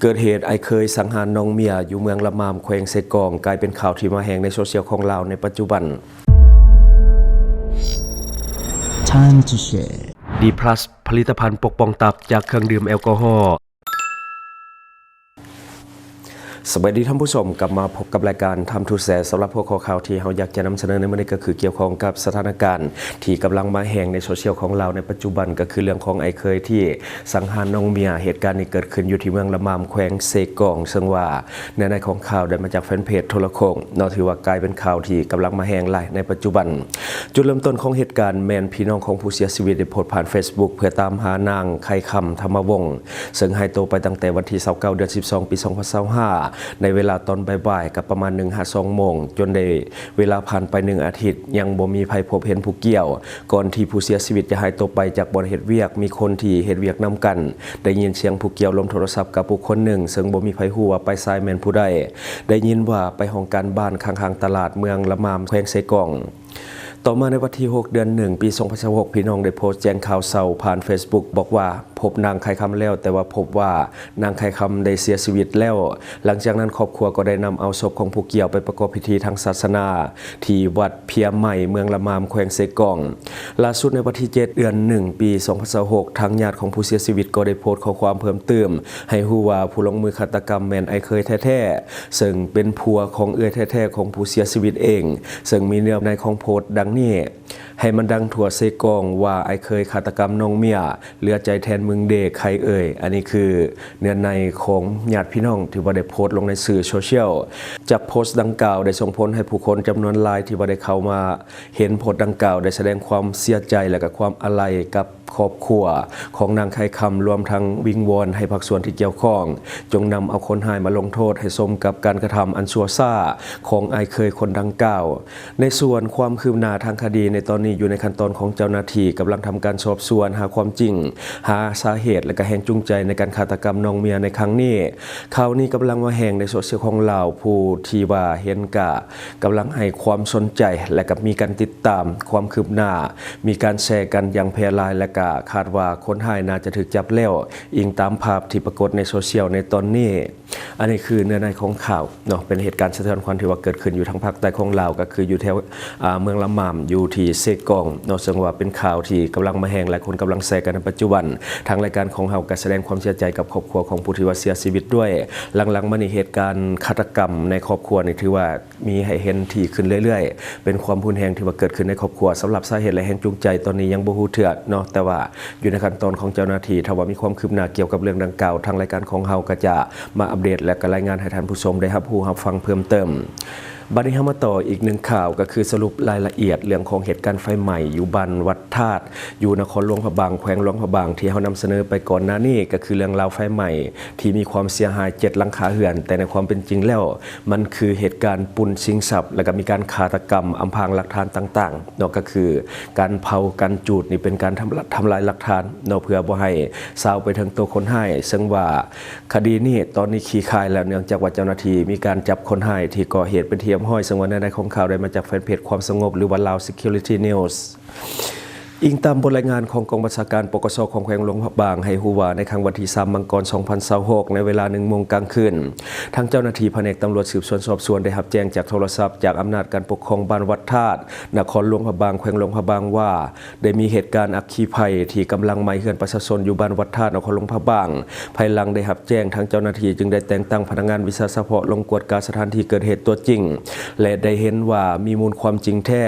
ເກີດເຫດອ້າຍເຂີຍສັງຫານນ້ອງເມຍຢູ່ເມືອງລະມາມ ແຂວງເຊກອງ ກາຍເປັນຂ່າວທີ່ມາແຮງໃນໂຊຊຽວຂອງລາວໃນປັດຈຸບັນ. Time to share. ດີພລັສ ຜະລິດຕະພັນປົກປ້ອງຕັບຈາກເຄື່ອງດື່ມແອລກໍຮໍ. ສະບາຍດີທ່ານຜູ້ຊົມ, ກັບມາພົບກັບລາຍການ Time to Share ສຳລັບຫົວຂໍ້ຂ່າວທີ່ເຮົາຢາກຈະນຳສະເໜີໃນມື້ນີ້ ກໍຄືກ່ຽວຂ້ອງກັບສະຖານະການທີ່ກຳລັງມາແຮງໃນໂຊຊຽວຂອງລາວໃນປັດຈຸບັນ ກໍຄືເລື່ອງຂອງອ້າຍເຂີຍທີ່ສັງຫານນ້ອງເມຍ. ເຫດການນີ້ເກີດຂຶ້ນຢູ່ທີ່ເມືອງລະມາມ ແຂວງເຊກອງ ເຊິ່ງວ່າເນື້ອໃນຂອງຂ່າວໄດ້ມາຈາກແຟນເພຈໂທລະໂຄ່ງເນາະ, ຖືວ່າກາຍເປັນຂ່າວທີ່ກຳລັງມາແຮງຫຼາຍໃນປັດຈຸບັນ. ຈຸດເລີ່ມຕົ້ນຂອງເຫດການແມ່ນພີ່ນ້ອງຂອງຜູ້ເສຍຊີວິດໄດ້ໂພສຜ່ານເຟສບຸກເພື່ອຕາມຫານາງ ໄຂ່ຄຳ ທຳມະວົງ ເຊິ່ງຫາຍໂຕໄປຕັ້ງແຕ່ວັນທີຊາວເກົ້າ ເດືອນສິບສອງ ປີສອງພັນຊາວຫ້າ ໃນເວລາຕອນບ່າຍໆ ກັບປະມານໜຶ່ງຫາສອງໂມງ ຈົນໄດ້ເວລາຜ່ານໄປໜຶ່ງອາທິດ ຍັງບໍ່ມີໃຜພົບເຫັນຜູ້ກ່ຽວ. ກ່ອນທີ່ຜູ້ເສຍຊີວິດຈະຫາຍໂຕໄປຈາກບ່ອນເຮັດວຽກ, ມີຄົນທີ່ເຮັດວຽກນຳກັນໄດ້ຍິນສຽງຜູ້ກ່ຽວລົມໂທລະສັບກັບບຸກຄົນໜຶ່ງ, ເຊິ່ງບໍ່ມີໃຜຮູ້ວ່າປາຍສາຍແມ່ນຜູ້ໃດ. ໄດ້ຍິນວ່າໄປຫ້ອງການບ້ານຂ້າງໆຕະຫຼາດເມືອງລະມາມ ແຂວງເຊກອງ. ຕໍ່ມາໃນວັນທີຫົກ ເດືອນໜຶ່ງ ປີສອງພັນຊາວຫົກ ພີ່ນ້ອງໄດ້ໂພສແຈ້ງຂ່າວເສົ້າຜ່ານເຟສບຸກ ບອກວ່າພົບນາງໄຂ່ຄຳແລ້ວ, ແຕ່ວ່າພົບວ່ານາງໄຂ່ຄຳໄດ້ເສຍຊີວິດແລ້ວ. ຫຼັງຈາກນັ້ນຄອບຄົວກໍໄດ້ນຳເອົາສົບຂອງຜູ້ກ່ຽວໄປປະກອບພິທີທາງສາສະໜາທີ່ວັດເພຍໃໝ່ ເມືອງລະມາມ ແຂວງເຊກອງ. ລ່າສຸດໃນວັນທີເຈັດ ເດືອນໜຶ່ງ ປີສອງພັນຊາວຫົກ ທາງຍາດຂອງຜູ້ເສຍຊີວິດກໍໄດ້ໂພສຂໍ້ຄວາມເພີ່ມຕື່ມໃຫ້ຮູ້ວ່າຜູ້ລົງມືຄາດຕະກຳແມ່ນອ້າຍເຂີຍແທ້ໆ ເຊິ່ງເປັນຜົວຂອງເອື້ອຍແທ້ໆຂອງຜູ້ເສຍຊີວິດເອງ, ເຊິ່ງມີເນື້ອໃນຂອງໂພສດັ່ງນີ້: ໃຫ້ມັນດັງທົ່ວເຊກອງວ່າອ້າຍເຂີຍຄາດຕະກຳນ້ອງເມຍ, ເຫຼືອໃຈແທນມຶງເດໄຂ່ເອີຍ. ອັນນີ້ຄືເນື້ອໃນຂອງຍາດພີ່ນ້ອງທີ່ວ່າໄດ້ໂພສລົງໃນສື່ໂຊຊຽວ. ຈາກໂພສດັ່ງກ່າວໄດ້ສົ່ງຜົນໃຫ້ຜູ້ຄົນຈຳນວນຫຼາຍທີ່ວ່າໄດ້ເຂົ້າມາເຫັນໂພສດັ່ງກ່າວໄດ້ສະແດງຄວາມເສຍໃຈ ແລະ ກະຄວາມອາໄລກັບ ຄອບຄົວຂອງນາງໄຂ່ຄຳ, ລວມທັງວິງວອນໃຫ້ພາກສ່ວນທີ່ກ່ຽວຂ້ອງ ຈົ່ງນຳເອົາຄົນຮ້າຍມາລົງໂທດໃຫ້ສົມກັບການກະທຳອັນຊົ່ວຊ້າຂອງອ້າຍເຂີຍຄົນດັ່ງກ່າວ. ໃນສ່ວນຄວາມຄືບໜ້າທາງຄະດີໃນຕອນນີ້ ຢູ່ໃນຂັ້ນຕອນຂອງເຈົ້າໜ້າທີ່ກຳລັງທຳການສອບສວນຫາຄວາມຈິງ, ຫາສາເຫດ ແລະ ກະແຮງຈູງໃຈໃນການຄາດຕະກຳນ້ອງເມຍໃນຄັ້ງນີ້. ຂ່າວນີ້ກຳລັງມາແຮງໃນໂຊຊຽວຂອງລາວ, ຜູ້ທີ່ວ່າເຫັນກະ ກຳລັງໃຫ້ຄວາມສົນໃຈ ແລະ ກະມີການຕິດຕາມຄວາມຄືບໜ້າ, ມີການແຊກັນຢ່າງແຜ່ຫຼາຍ ແລະ ກະຄາດວ່າຄົນຮ້າຍໜ້າຈະຖືກຈັບແລ້ວ, ອີງຕາມພາບທີ່ປາກົດໃນໂຊຊຽວໃນຕອນນີ້. ອັນນີ້ຄືເນື້ອໃນຂອງຂ່າວເນາະ, ເປັນເຫດການສະເທືອນຂວັນທີ່ວ່າເກີດຂຶ້ນຢູ່ທາງພາກໃຕ້ຂອງລາວ, ກໍຄືຢູ່ແຖວ ອ່າ ເມືອງລະມາມ ຢູ່ທີ່ເຊກອງເນາະ, ເຊິ່ງວ່າເປັນຂ່າວທີ່ກຳລັງມາແຮງ ຫຼາຍຄົນກຳລັງແຊກັນໃນປັດຈຸບັນ. ທາງລາຍການຂອງເຮົາກໍສະແດງຄວາມເສຍໃຈກັບຄອບຄົວຂອງຜູ້ທີ່ວ່າເສຍຊີວິດດ້ວຍ. ຫຼັງໆມານີ້ເຫດການຄາດຕະກຳໃນຄອບຄົວນີ້ຖືວ່າ ມີໃຫ້ເຫັນຖີ່ຂຶ້ນເລື້ອຍໆ, ເປັນຄວາມຮຸນແຮງທີ່ວ່າເກີດຂຶ້ນໃນຄອບຄົວ. ສຳລັບສາເຫດ ແລະ ແຮງຈູງໃຈຕອນນີ້ຍັງບໍ່ຮູ້ເທື່ອເນາະ, ແຕ່ວ່າຢູ່ໃນຂັ້ນຕອນຂອງເຈົ້າໜ້າທີ່, ຖ້າວ່າມີຄວາມຄືບໜ້າກ່ຽວກັບເລື່ອງດັ່ງກ່າວ, ທາງລາຍການຂອງເຮົາກໍຈະມາອັບເດດ ແລະ ກໍລາຍງານໃຫ້ທ່ານຜູ້ຊົມໄດ້ຮັບຮູ້ຮັບຟັງເພີ່ມເຕີມ. ບັດນີ້ເຮົາມາຕໍ່ອີກໜຶ່ງຂ່າວ, ກໍຄືສະຫຼຸບລາຍລະອຽດເລື່ອງຂອງເຫດການໄຟໄໝ້ຢູ່ບ້ານວັດທາດ ຢູ່ນະຄອນຫຼວງພະບາງ ແຂວງຫຼວງພະບາງ ທີ່ເຮົານຳສະເໜີໄປກ່ອນໜ້ານີ້, ກໍຄືເລື່ອງລາວໄຟໄໝ້ທີ່ມີຄວາມເສຍຫາຍເຈັດຫຼັງຄາເຮືອນ, ແຕ່ໃນຄວາມເປັນຈິງແລ້ວ ມັນຄືເຫດການປຸ້ນຊິງຊັບ ແລະ ກໍມີການຄາດຕະກຳອຳພາງຫຼັກຖານຕ່າງໆເນາະ, ກໍຄືການເຜົາ ການຈູດນີ້ເປັນການທຳລະ ທຳລາຍຫຼັກຖານເນາະ, ເພື່ອບໍ່ໃຫ້ຊາວໄປເຖິງໂຕຄົນຮ້າຍ. ເຊິ່ງວ່າຄະດີນີ້ຕອນນີ້ຂີ້ຄາຍແລ້ວ, ເນື່ອງຈາກວ່າເຈົ້າໜ້າທີ່ມີການຈັບຄົນຮ້າຍທີ່ກໍ່ເຫດເປັນທີ່ຮຽບຮ້ອຍ. ເຊິ່ງວ່າເນື້ອໃນຂອງຂ່າວໄດ້ມາຈາກແຟນເພຈຄວາມສະຫງົບ ຫຼືວ່າ Lao Security News. ອີງຕາມບົດລາຍງານຂອງກອງບັນຊາການ ປກສ ຂອງແຂວງຫຼວງພະບາງ ໃຫ້ຮູ້ວ່າ ໃນຄ່ຳວັນທີສາມ ມັງກອນ ສອງພັນຊາວຫົກ ໃນເວລາໜຶ່ງໂມງກາງຄືນ, ທາງເຈົ້າໜ້າທີ່ພະແນກຕຳຫຼວດສືບສວນສອບສວນໄດ້ຮັບແຈ້ງຈາກໂທລະສັບຈາກອຳນາດການປົກຄອງບ້ານວັດທາດ ນະຄອນຫຼວງພະບາງ ແຂວງຫຼວງພະບາງວ່າ ໄດ້ມີເຫດການອັກຄີໄຟທີ່ກຳລັງໄໝ້ເຮືອນປະຊາຊົນຢູ່ບ້ານວັດທາດ ນະຄອນຫຼວງພະບາງ. ພາຍຫຼັງໄດ້ຮັບແຈ້ງ, ທາງເຈົ້າໜ້າທີ່ຈຶ່ງໄດ້ແຕ່ງຕັ້ງພະນັກງານວິຊາສະເພາະລົງກວດກາສະຖານທີ່ເກີດເຫດຕົວຈິງ ແລະ ໄດ້ເຫັນວ່າມີມູນຄວາມຈິງແທ້.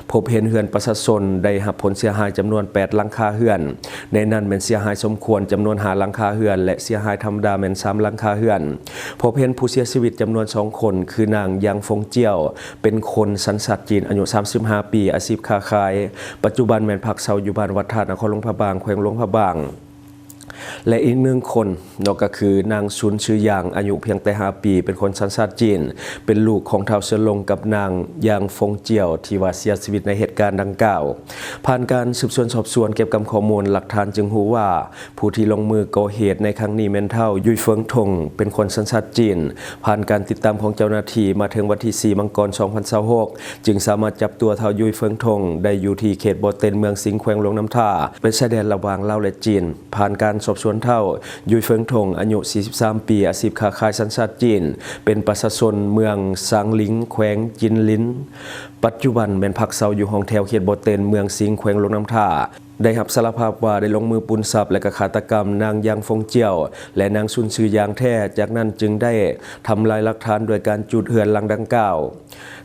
ພົບເຫັນເຮືອນປະຊາຊົນໄດ້ຮັບຜົນເສຍຫາຍຈຳນວນແປດຫຼັງຄາເຮືອນ, ໃນນັ້ນແມ່ນເສຍຫາຍສົມຄວນຈຳນວນຫ້າຫຼັງຄາເຮືອນ ແລະ ເສຍຫາຍທຳມະດາແມ່ນສາມຫຼັງຄາເຮືອນ. ພົບເຫັນຜູ້ເສຍຊີວິດຈຳນວນສອງຄົນ ຄືນາງ ຢາງ ຟົງຈຽວ ເປັນຄົນສັນຊາດຈີນ ອາຍຸສາມສິບຫ້າປີ, ອາຊີບຄ້າຂາຍ, ປັດຈຸບັນແມ່ນພັກເຊົາຢູ່ບ້ານວັດທາດ ນະຄອນຫຼວງພະບາງ ແຂວງຫຼວງພະບາງ. ແລະ ອີກໜຶ່ງຄົນເນາະ ກໍຄືນາງ ຊຸນ ຊື່ຢາງ ອາຍຸພຽງແຕ່ຫ້າປີ, ເປັນຄົນສັນຊາດຈີນ, ເປັນລູກຂອງທ້າວ ເຊີນລົງ ກັບນາງ ຢາງ ຟົງຈຽວ ທີ່ວ່າເສຍຊີວິດໃນເຫດການດັ່ງກ່າວ. ຜ່ານການສືບສວນສອບສວນເກັບກຳຂໍ້ມູນຫຼັກຖານ ຈຶ່ງຮູ້ວ່າ ຜູ້ທີ່ລົງມືກໍ່ເຫດໃນຄັ້ງນີ້ແມ່ນທ້າວ ຍຸຍເຟິງທົງ ເປັນຄົນສັນຊາດຈີນ. ຜ່ານການຕິດຕາມຂອງເຈົ້າໜ້າທີ່ ມາເຖິງວັນທີສີ່ ມັງກອນ ສອງພັນຊາວຫົກ ຈຶ່ງສາມາດຈັບຕົວທ້າວ ຍຸຍເຟິງທົງ ໄດ້ຢູ່ທີ່ເຂດບໍ່ເຕັນ ເມືອງສິງ ແຂວງຫຼວງນ້ຳທາ, ເປັນຊາຍແດນລະຫວ່າງລາວ ແລະ ຈີນ. ຜ່ານການສອ ສວນທ້າວ ຍຸຍເຟິງທົງ ອາຍຸສີ່ສິບສາມປີ ອາຊີບຄ້າຂາຍ ສັນຊາດຈີນ ເປັນປະຊາຊົນເມືອງຊາງລິງ ແຂວງຈິນລິນ ປັດຈຸບັນແມ່ນພັກເຊົາຢູ່ຫ້ອງແຖວເຂດບໍ່ເຕັນ ເມືອງສິງ ແຂວງຫຼວງນ້ຳທາ ໄດ້ຮັບສາລະພາບວ່າໄດ້ລົງມືປຸ້ນຊັບ ແລະ ກະຄາດຕະກຳນາງຢາງຟົງຈຽວ ແລະ ນາງຊຸນຊືຢາງແທ້, ຈາກນັ້ນຈຶ່ງໄດ້ທຳລາຍຫຼັກຖານດ້ວຍການຈູດເຮືອນຫຼັງດັ່ງກ່າວ.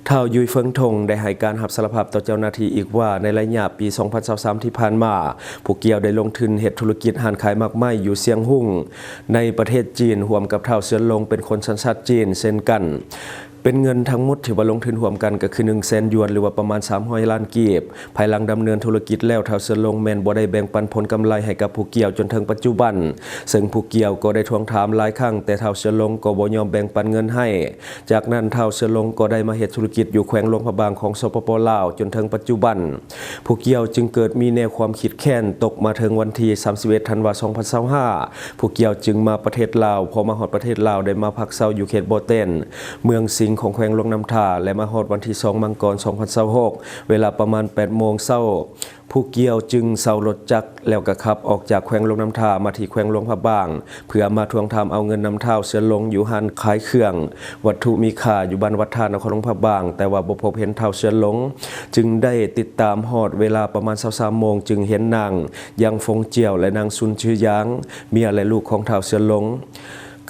ທ້າວ ຍຸຍເຟິງທົງ ໄດ້ໃຫ້ການຮັບສາລະພາບຕໍ່ເຈົ້າໜ້າທີ່ອີກວ່າ ໃນໄລຍະປີສອງພັນຊາວສາມທີ່ຜ່ານມາ, ຜູ້ກ່ຽວໄດ້ລົງທຶນເຮັດທຸລະກິດຮ້ານຂາຍໝາກໄມ້ຢູ່ຊຽງຮຸງ ໃນປະເທດຈີນ ຮ່ວມກັບທ້າວເຊິນຫຼົງ ເປັນຄົນສັນຊາດຈີນເຊັ່ນກັນ. ເປັນເງິນທັງໝົດທີ່ວ່າລົງທຶນຮ່ວມກັນກໍຄືໜຶ່ງແສນຢວນ ຫຼືວ່າປະມານສາມຮ້ອຍລ້ານກີບ. ພາຍຫຼັງດຳເນີນທຸລະກິດແລ້ວ, ທ້າວເຊິນຫຼົງແມ່ນບໍ່ໄດ້ແບ່ງປັນຜົນກຳໄລໃຫ້ກັບຜູ້ກ່ຽວຈົນເຖິງປັດຈຸບັນ, ເຊິ່ງຜູ້ກ່ຽວກໍໄດ້ທວງຖາມຫຼາຍຄັ້ງ, ແຕ່ທ້າວເຊິນຫຼົງກໍບໍ່ຍອມແບ່ງປັນເງິນໃຫ້. ຈາກນັ້ນ ທ້າວເຊິນຫຼົງກໍໄດ້ມາເຮັດທຸລະກິດຢູ່ແຂວງຫຼວງພະບາງຂອງ ສປປ ລາວ ຈົນເຖິງປັດຈຸບັນ. ຜູ້ກ່ຽວຈຶ່ງເກີດມີແນວຄວາມຄິດແຄ້ນ, ຕົກມາເຖິງວັນທີສາມສິບເອັດ ທັນວາ ສອງພັນຊາວຫ້າ ຜູ້ກ່ຽວຈຶ່ງມາປະເທດລາວ. ພໍມາຮອດປະເທດລາວ ໄດ້ມາພັກເຊົາຢູ່ເຂດບໍ່ເຕັນ ເມືອງສິງ ຂອງແຂວງຫຼວງນ້ຳທາ ແລະ ມາຮອດວັນທີສອງ ມັງກອນ ສອງພັນຊາວຫົກ ເວລາປະມານແປດໂມງເຊົ້າ, ຜູ້ກ່ຽວຈຶ່ງເຊົ່າລົດຈັກ ແລ້ວກໍຂັບອອກຈາກແຂວງຫຼວງນ້ຳທາ ມາທີ່ແຂວງຫຼວງພະບາງ ເພື່ອມາທວງຖາມເອົາເງິນນຳທ້າວເຊິນຫຼົງ ຢູ່ຮ້ານຂາຍເຄື່ອງວັດຖຸມີຄ່າ ຢູ່ບ້ານວັດທາ ນະຄອນຫຼວງພະບາງ, ແຕ່ວ່າບໍ່ພົບເຫັນທ້າວເຊິນຫຼົງ, ຈຶ່ງໄດ້ຕິດຕາມຮອດເວລາປະມານຊາວສາມໂມງ ຈຶ່ງເຫັນນາງຢາງຟົງຈຽວ ແລະ ນາງຊຸນຊືຢາງ ເມຍ ແລະ ລູກຂອງທ້າວເຊິນຫຼົງ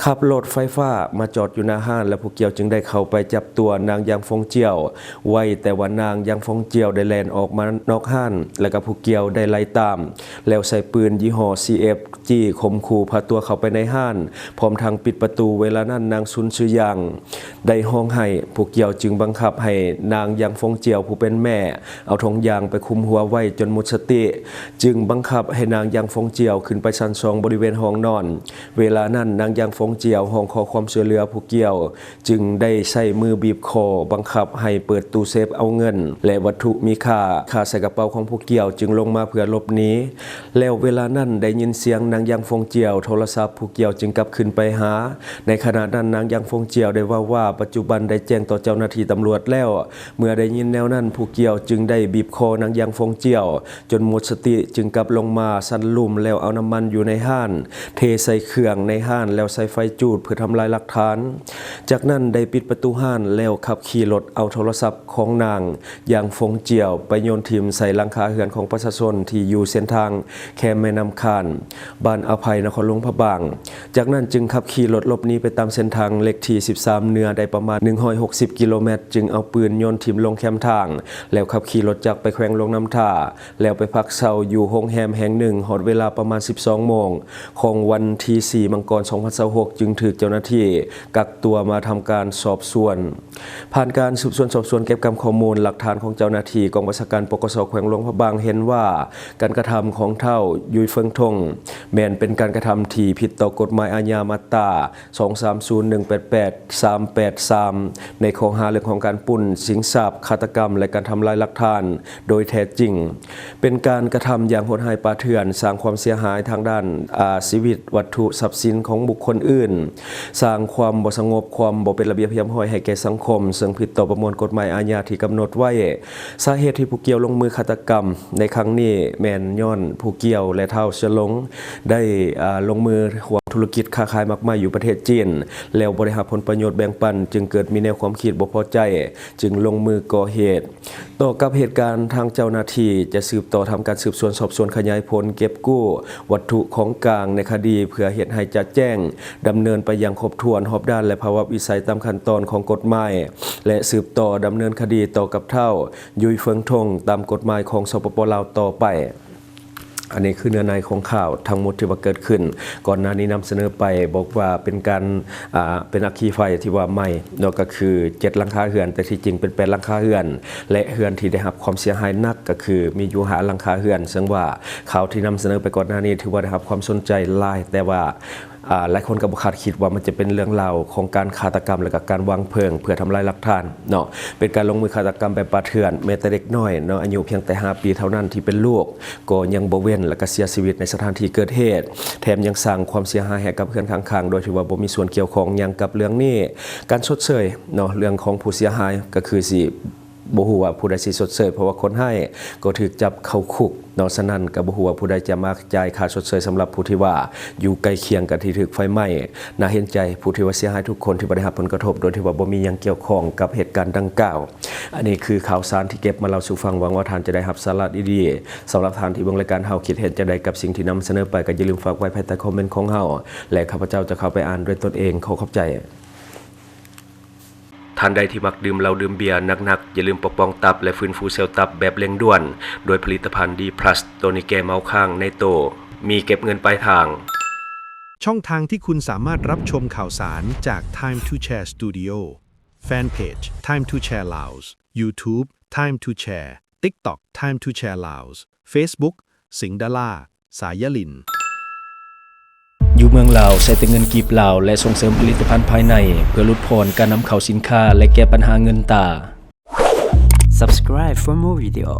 ຂັບລົດໄຟຟ້າມາຈອດຢູ່ໜ້າຮ້ານ ແລະ ຜູ້ກ່ຽວຈຶ່ງໄດ້ເຂົ້າໄປຈັບຕົວນາງຢາງຟົງຈຽວໄວ້, ແຕ່ວ່ານາງຢາງຟົງຈຽວໄດ້ແລ່ນອອກມານອກຮ້ານ ແລະ ກໍຜູ້ກ່ຽວໄດ້ໄລ່ຕາມ ແລ້ວໃຊ້ປືນຍີ່ຫໍ້ ຊີເອັຟຈີ ຂົ່ມຂູ່ພາຕົວເຂົ້າໄປໃນຮ້ານ ພ້ອມທັງປິດປະຕູ. ເວລານັ້ນນາງຊຸນຊືຢາງໄດ້ຮ້ອງໄຫ້, ຜູ້ກ່ຽວຈຶ່ງບັງຄັບໃຫ້ນາງຢາງຟົງຈຽວຜູ້ເປັນແມ່ ເອົາຖົງຢາງໄປຄຸມຫົວໄວ້ຈົນໝົດສະຕິ, ຈຶ່ງບັງຄັບໃຫ້ນາງຢາງຟົງຈຽວຂຶ້ນໄປຊັ້ນສອງບໍລິເວນຫ້ອງນອນ. ເວລານັ້ນນາງຢາງຟົງຈຽວຮ້ອງຂໍຄວາມຊ່ວຍເຫຼືອ, ຜູ້ກ່ຽວຈຶ່ງໄດ້ໃຊ້ມືບີບຄໍບັງຄັບໃຫ້ເປີດຕູ້ເຊຟເອົາເງິນ ແລະ ວັດຖຸມີຄ່າຄາໃສ່ກະເປົາຂອງຜູ້ກ່ຽວ, ຈຶ່ງລົງມາເພື່ອຫຼົບໜີ. ແລ້ວເວລານັ້ນໄດ້ຍິນສຽງນາງຢາງຟົງຈຽວໂທລະສັບ, ຜູ້ກ່ຽວຈຶ່ງກັບຄືນໄປຫາ. ໃນຂະນະນັ້ນນາງຢາງຟົງຈຽວໄດ້ເວົ້າວ່າ ປັດຈຸບັນໄດ້ແຈ້ງຕໍ່ເຈົ້າໜ້າທີ່ຕຳຫຼວດແລ້ວ. ເມື່ອໄດ້ຍິນແນວນັ້ນ, ຜູ້ກ່ຽວຈຶ່ງໄດ້ບີບຄໍນາງຢາງຟົງຈຽວ ຈົນໝົດສະຕິ, ຈຶ່ງກັບລົງມາຊັ້ນລຸ່ມ ແລ້ວເອົານ້ຳມັນຢູ່ໃນຮ້ານ ເທໃສ່ເຄື່ອງໃນຮ້ານ ແລ້ວໃຊ້ໄຟຈູດເພື່ອທຳລາຍຫຼັກຖານ. ຈາກນັ້ນໄດ້ປິດປະຕູຮ້ານ ແລ້ວຂັບຂີ່ລົດເອົາໂທລະສັບຂອງນາງຢາງຟົງຈຽວໄປໂຍນຖິ້ມໃສ່ຫຼັງຄາເຮືອນຂອງປະຊາຊົນທີ່ຢູ່ເສັ້ນທາງແຄມແມ່ນ້ຳຄານ ບ້ານອະໄພ ນະຄອນຫຼວງພະບາງ. ຈາກນັ້ນຈຶ່ງຂັບຂີ່ລົດຫຼົບໜີໄປຕາມເສັ້ນທາງເລກທີສິບສາມເໜືອໄດ້ປະມານໜຶ່ງຮ້ອຍຫົກສິບກິໂລແມັດ, ຈຶ່ງເອົາປືນໂຍນຖິ້ມລົງແຄມທາງ ແລ້ວຂັບຂີ່ລົດຈັກໄປແຂວງຫຼວງນ້ຳທາ ແລ້ວໄປພັກເຊົ່າຢູ່ໂຮງແຮມແຫ່ງໜຶ່ງ. ຮອດເວລາປະມານສິບສອງໂມງຂອງວັນທີສີ່ ມັງກອນ ສອງພັນຊາວຫົກ ຈຶ່ງຖືກເຈົ້າໜ້າທີ່ກັກຕົວມາທຳການສອບສວນ. ຜ່ານການສືບສວນສອບສວນເກັບກຳຂໍ້ມູນຫຼັກຖານຂອງເຈົ້າໜ້າທີ່ກອງບັນຊາການ ປກສ ແຂວງຫຼວງພະບາງ ເຫັນວ່າການກະທຳຂອງທ້າວ ຍຸຍເຟິງທົງ ແມ່ນເປັນການກະທຳທີ່ຜິດຕໍ່ກົດໝາຍອາຍາ ມາດຕາ ສອງສາມສູນ ໜຶ່ງແປດແປດ ສາມແປດສາມ ໃນຂໍ້ຫາເລື່ອງຂອງການປຸ້ນຊິງຊັບ, ຄາດຕະກຳ ແລະ ການທຳລາຍຫຼັກຖານໂດຍແທ້ຈິງ. ເປັນການກະທຳຢ່າງໂຫດຮ້າຍປ່າເຖື່ອນ, ສ້າງຄວາມເສຍຫາຍທາງດ້ານ ອາ ຊີວິດ, ວັດຖຸ, ຊັບສິນຂອງບຸກຄົນອື່ນ, ສ້າງຄວາມບໍ່ສະຫງົບ, ຄວາມບໍ່ເປັນລະບຽບຮຽບຮ້ອຍໃຫ້ແກ່ສັງຄົມ, ເຊິ່ງຜິດຕໍ່ປະມວນກົດໝາຍອາຍາທີ່ກຳນົດໄວ້. ສາເຫດທີ່ຜູ້ກ່ຽວລົງມືຄາດຕະກຳໃນຄັ້ງນີ້ ແມ່ນຍ້ອນຜູ້ກ່ຽວ ແລະ ທ້າວເຊິນຫຼົງ ໄດ້ ອາ ລົງມືຮ່ວມທຸລະກິດຄ້າຂາຍໝາກໄມ້ຢູ່ປະເທດຈີນ ແລ້ວບໍ່ໄດ້ຮັບຜົນປະໂຫຍດແບ່ງປັນ, ຈຶ່ງເກີດມີແນວຄວາມຄິດບໍ່ພໍໃຈ, ຈຶ່ງລົງມືກໍ່ເຫດ. ຕໍ່ກັບເຫດການ, ທາງເຈົ້າໜ້າທີ່ຈະສືບຕໍ່ທຳການສືບສວນສອບສວນຂະຫຍາຍຜົນ, ເກັບກູ້ວັດຖຸຂອງກາງໃນຄະດີ ເພື່ອເຮັດໃຫ້ຈະແຈ້ງ, ດຳເນີນໄປຢ່າງຄົບຖ້ວນ, ຮອບດ້ານ ແລະ ພາວະວິໄສຕາມຂັ້ນຕອນຂອງກົດໝາຍ ແລະ ສືບຕໍ່ດຳເນີນຄະດີຕໍ່ກັບທ້າວ ຍຸຍເຟິງທົງ ຕາມກົດໝາຍຂອງ ສປປ ລາວ ຕໍ່ໄປ. ອັນນີ້ຄືເນື້ອໃນຂອງຂ່າວທັງໝົດທີ່ວ່າເກີດຂຶ້ນ. ກ່ອນໜ້ານີ້ນຳສະເໜີໄປ ບອກວ່າເປັນການ ອ່າ ເປັນອັກຄີໄຟທີ່ວ່າໄໝ້ເນາະ, ກໍຄືເຈັດຫຼັງຄາເຮືອນ, ແຕ່ທີ່ຈິງເປັນແປດຫຼັງຄາເຮືອນ ແລະ ເຮືອນທີ່ໄດ້ຮັບຄວາມເສຍຫາຍໜັກກໍຄືມີຢູ່ຫ້າຫຼັງຄາເຮືອນ, ເຊິ່ງວ່າຂ່າວທີ່ນຳສະເໜີໄປກ່ອນໜ້ານີ້ຖືວ່າໄດ້ຮັບຄວາມສົນໃຈຫຼາຍ, ແຕ່ວ່າ ອ່າ ຫຼາຍຄົນກໍບໍ່ຄາດຄິດວ່າມັນຈະເປັນເລື່ອງລາວຂອງການຄາດຕະກຳ ແລະ ກໍການວາງເພີງເພື່ອທຳລາຍຫຼັກຖານເນາະ. ເປັນການລົງມືຄາດຕະກຳແບບປ່າເຖື່ອນ, ແມ້ແຕ່ເດັກນ້ອຍເນາະ ອາຍຸພຽງແຕ່ຫ້າປີເທົ່ານັ້ນທີ່ເປັນລູກ ກໍຍັງບໍ່ເວັ້ນ ແລະ ກໍເສຍຊີວິດໃນສະຖານທີ່ເກີດເຫດ, ແຖມຍັງສ້າງຄວາມເສຍຫາຍໃຫ້ກັບເຮືອນຂ້າງໆ ໂດຍທີ່ວ່າບໍ່ມີສ່ວນກ່ຽວຂ້ອງຫຍັງກັບເລື່ອງນີ້. ການຊົດເຊີຍເນາະ ເລື່ອງຂອງຜູ້ເສຍຫາຍກໍຄືຊິ ບໍ່ຮູ້ວ່າຜູ້ໃດຊິຊົດເຊີຍ ເພາະວ່າຄົນຮ້າຍກໍຖືກຈັບເຂົ້າຄຸກເນາະ. ສະນັ້ນກໍບໍ່ຮູ້ວ່າຜູ້ໃດຈະມາຈ່າຍຄ່າຊົດເຊີຍສຳລັບຜູ້ທີ່ວ່າຢູ່ໃກ້ຄຽງກັບທີ່ຖືກໄຟໄໝ້. ໜ້າເຫັນໃຈຜູ້ທີ່ວ່າເສຍຫາຍທຸກຄົນທີ່ບໍ່ໄດ້ຮັບຜົນກະທົບ ໂດຍທີ່ວ່າບໍ່ມີຫຍັງກ່ຽວຂ້ອງກັບເຫດການດັ່ງກ່າວ. ອັນນີ້ຄືຂ່າວສານທີ່ເກັບມາເລົ່າສູ່ຟັງ. ຫວັງວ່າທ່ານຈະໄດ້ຮັບສາລະດີໆ. ສຳລັບທ່ານທີ່ເບິ່ງລາຍການເຮົາ ຄິດເຫັນຈັ່ງໃດກັບສິ່ງທີ່ນຳສະເໜີໄປ ກໍຢ່າລືມຝາກໄວ້ພາຍໃຕ້ຄອມເມັນຂອງເຮົາ ແລະ ຂ້າພະເຈົ້າຈະເຂົ້າໄປອ່ານດ້ວຍຕົນເອງ. ຂໍຂອບໃຈ. ທ່ານໃດທີ່ມັກດື່ມເຫຼົ້າດື່ມເບຍໜັກໆ, ຢ່າລືມປົກປ້ອງຕັບ ແລະ ຟື້ນຟູເຊວຕັບແບບເລັ່ງດ່ວນ ດ້ວຍຜະລິດຕະພັນ D plus ໂຕນີ້ແກ້ເມົາຄ້າງໃນໂຕ, ມີເກັບເງິນປາຍທາງ. ช่องทางที่คุณสามารถรับชมข่าวสารจาก Time to Share Studio Fanpage Time to Share Laos YouTube Time to Share TikTok Time to Share Laos Facebook สิงห์ดารา สายลิน ຢູ່ເມືອງລາວ ໃຊ້ແຕ່ເງິນກີບລາວ ແລະ ສົ່ງເສີມຜະລິດຕະພັນພາຍໃນ ເພື່ອຫຼຸດຜ່ອນການນຳເຂົ້າສິນຄ້າ ແລະ ແກ້ບັນຫາເງິນຕາ. Subscribe for more video.